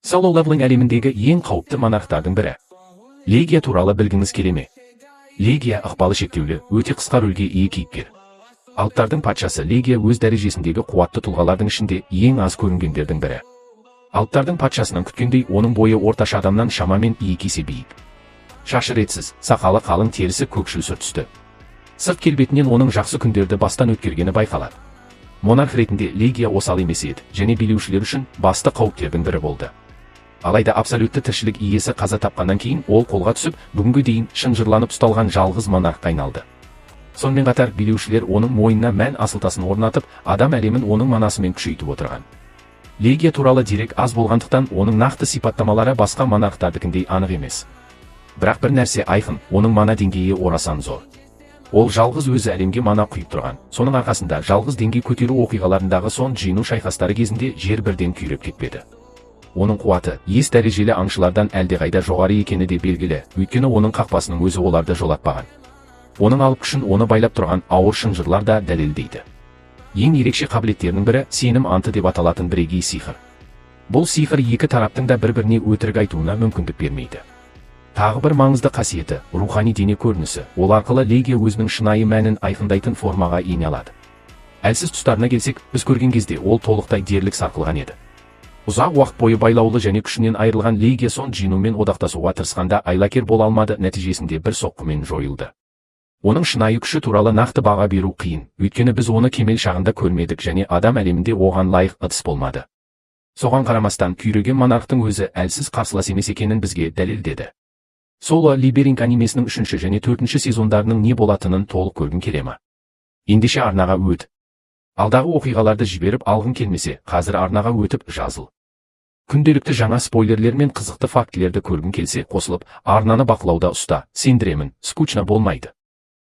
Solo Leveling әлеміндегі ең қауіпті монархтардың бірі. Легия туралы білгіңіз келе ме? Легия – ықпалы шектеулі, өте қысқа рөлге ие кейіпкер. Алыптардың патшасы Легия өз дәрежесіндегі қуатты тұлғалардың ішінде ең аз көрінгендердің бірі. Алыптардың патшасынан күткендей, оның бойы орташа адамнан шамамен 2 есе биік. Шашы ретсіз, сақалы қалың, терісі көкшіл сұр түсті. Сырт келбетінен оның жақсы күндерді бастан өткергені байқалады. Монарх ретінде Легия осал емес еді және билеушілер үшін басты қауіптердің бірі болды. Алайда абсолютті тіршілік иесі қаза тапқаннан кейін ол қолға түсіп, бүгінге дейін шынжырланып ұсталған жалғыз монархқа айналды. Сонымен қатар билеушілер оның мойнына мән асылтасын орнатып, адам әлемін оның манасымен күшейтіп отырған. Легия туралы дерек аз болғандықтан, оның нақты сипаттамалары басқа монархтардікіндей анық емес. Бірақ бір нәрсе айқын: оның мана деңгейі орасан зор. Ол жалғыз өзі әлемге мана құйып тұрған. Соның арқасында жалғыз деңгей көтеру оқиғаларындағы Сон Джину шайқастары кезінде жер бірден күйреп кетпеді. Оның қуаты С дәрежелі аңшылардан әлдеқайда жоғары екені де белгілі, өйткені оның қақпасының өзі оларды жолатпаған. Оның алып күшін оны байлап тұрған ауыр шынжырлар да дәлелдейді. Ең ерекше қабілеттерінің бірі – сенім анты деп аталатын бірегей сиқыр. Бұл сиқыр екі тараптың да бір-біріне өтірік айтуына мүмкіндік бермейді. Тағы бір маңызды қасиеті – рухани дене көрінісі. Ол арқылы Легия өзінің шынайы мәнін айқындайтын формаға ене алады. Әлсіз тұстарына келсек, біз көрген кезде ол толықтай дерлік сарқылған еді. Ұзақ уақыт бойы байлаулы және күшінен айырылған Легия Сон Джинумен одақтасуға тырысқанда айлакер бола алмады, нәтижесінде бір соққымен жойылды. Оның шынайы күші туралы нақты баға беру қиын, өйткені біз оны кемел шағында көрмедік және адам әлемінде оған лайық ыдыс болмады. Соған қарамастан, күйреген монархтың өзі әлсіз қарсылас емес екенін бізге дәлелдеді. Соло Левелинг анимесінің үшінші және төртінші сезондарының не болатынын толық көргің келе ма? Ендеше арнаға өт. Алдағы оқиғаларды жіберіп алғың келмесе, қазір арнаға өтіп жазыл. Күнделікті жаңа спойлерлер мен қызықты фактілерді көргің келсе, қосылып, арнаны бақылауда ұста. Сендіремін, скучно болмайды.